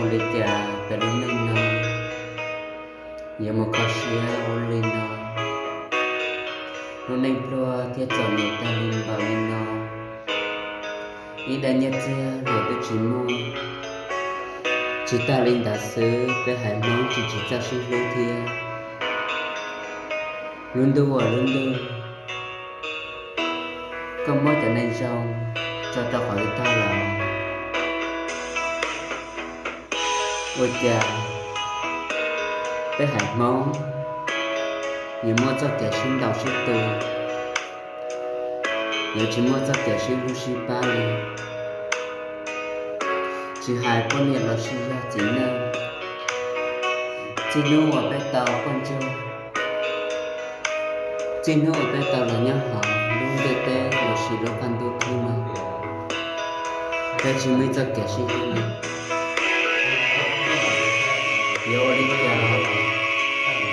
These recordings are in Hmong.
Li cas peb lub neej no yuav mus kho siab ua li no? Lub neej pluag thiab txom nyem tag li npaum li no, ib daim nyiaj txiag los twb tsis muaj. Tsis tag li ntawd xwb, peb haiv Hmoob tsis tsis txawj sib hlub thiab. Lub ntuj aw lub ntuj, koj muab cov neeg zoo tso rau qhov twg tag lawm? Ua cas peb haiv Hmoob yuav muaj txoj kev sib ntaus sib tua, yuav tsis muaj txoj kev sib hlub sib pab li? Tsis hais poj niam los sis yog txiv neej, txij hnub uas peb tau poj ntsuag, txij hnub uas peb tau los nyob hauv lub ntiaj teb los sis lub qab ntuj khwb no, peb tsis muaj ib txoj kev sib hlub li. Yuav ua li cas?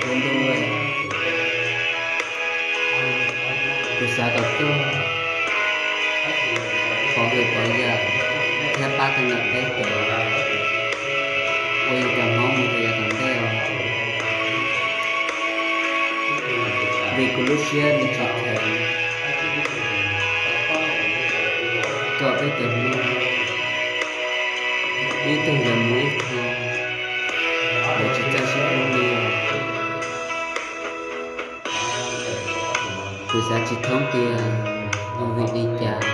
Lub ntuj, kuv xav kom koj pov hwm pov yawm thiab pab tau ntawm peb cov uas yog cov Hmoob mus rau yav tom ntej os, vim kuv lub siab nws tsis kheev kom peb cov Hmoob ib tug yuav mus ib qho, yuav tsis txawj sib hlub li. Kuv xav tsis thoob tias yog vim li cas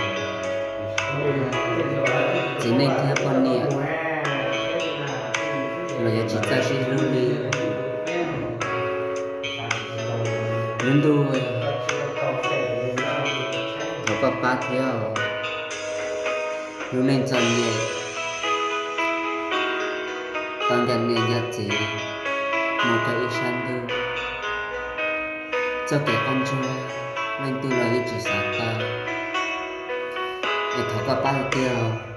txiv neej thiab poj niam los yuav tsis txawj sib hlub li. Lub ntuj, thov koj pab thiab os. Lub neej txom nyem, tau ncaim niam ncaim txiv mus rau ib sab ntuj, txoj kev qab ntsuag leej twg los yeej tsis xav tau, es thov koj pab tiag tiag.